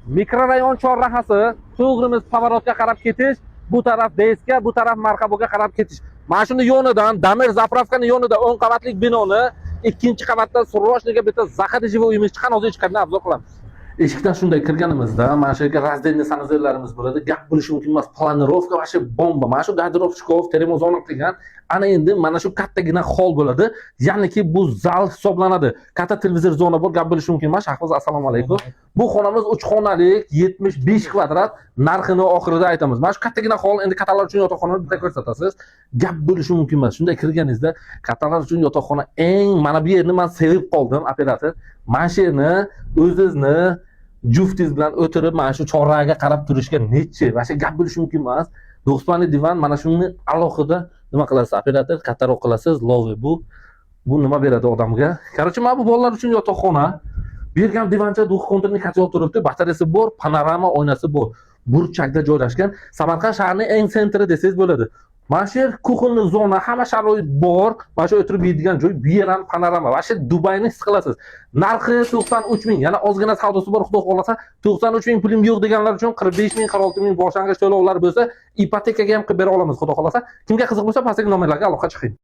Mikrorayon chorrahasi, to'g'rimiz поворот ga qarab ketish, bu taraf DSK, bu taraf Marhaboga qarab ketish. Mana shuni yonidan, Damir заправка ni yonida 10 qavatli binoni ikkinchi qavatda срочный ga bitta заходи живой uyimiz chiqqan, hozir ichkaridan обзор qilamiz. Eshikdan shunday kirganimizda mana shu yerga раздельный санузел larimiz bo'ladi. Gap bo'lishi mumkin emas. Планировка вообще bomba. Mana shu garderob shkaf, термозона qilgan. Ana endi mana shu kattagina xol bo'ladi. Ya'niki bu zal hisoblanadi. Katta televizor zona bor, gap bo'lishi mumkin emas. Shahboz, assalomu alaykum. Bu xonamiz 3 xonalik, 75 kvadrat. Narxini oxirida aytamiz. Mana shu kattagina xol, endi kattalar uchun yotoqxonani bitta ko'rsatasiz. Gap bo'lishi mumkin emas. Shunday kirganingizda kattalar uchun yotoqxona eng mana bu yerni men sevib qoldim, operator. Mana shu yerni o'zizni juftingiz bilan o'tirib mana shu chorrahaga qarab turishga nechi, mana shu gap bo'lishi mumkin emas. Двухспальный divan, mana shuni alohida nima qilasiz, operator, kattaroq qilasiz, lovi bu nima beradi odamga. Короче, mana bu bolalar uchun yotoqxona. Bu yerga ham divancha, двухконтурный котел turibdi, batareyasi bor, panorama oynasi bor. Burchakda joylashgan, Samarqand shahrining eng центр i desangiz bo'ladi. Mana shu yer кухонный zona, hamma sharoit bor. Mana shu o'tirib yeydigan joy, bu yer ham panorama. Mana shu Dubayni his qilasiz. Narxi 93 ming, yana ozgina savdosi bor, xudo xohlasa. 93 ming pulim yo'q deganlar uchun 45 ming, 46 ming boshlang'ich to'lovlar bo'lsa, ipotekaga ham qilib bera olamiz, xudo xohlasa. Kimga qiziq bo'lsa, pastdagi nomerlarga aloqa chiqing.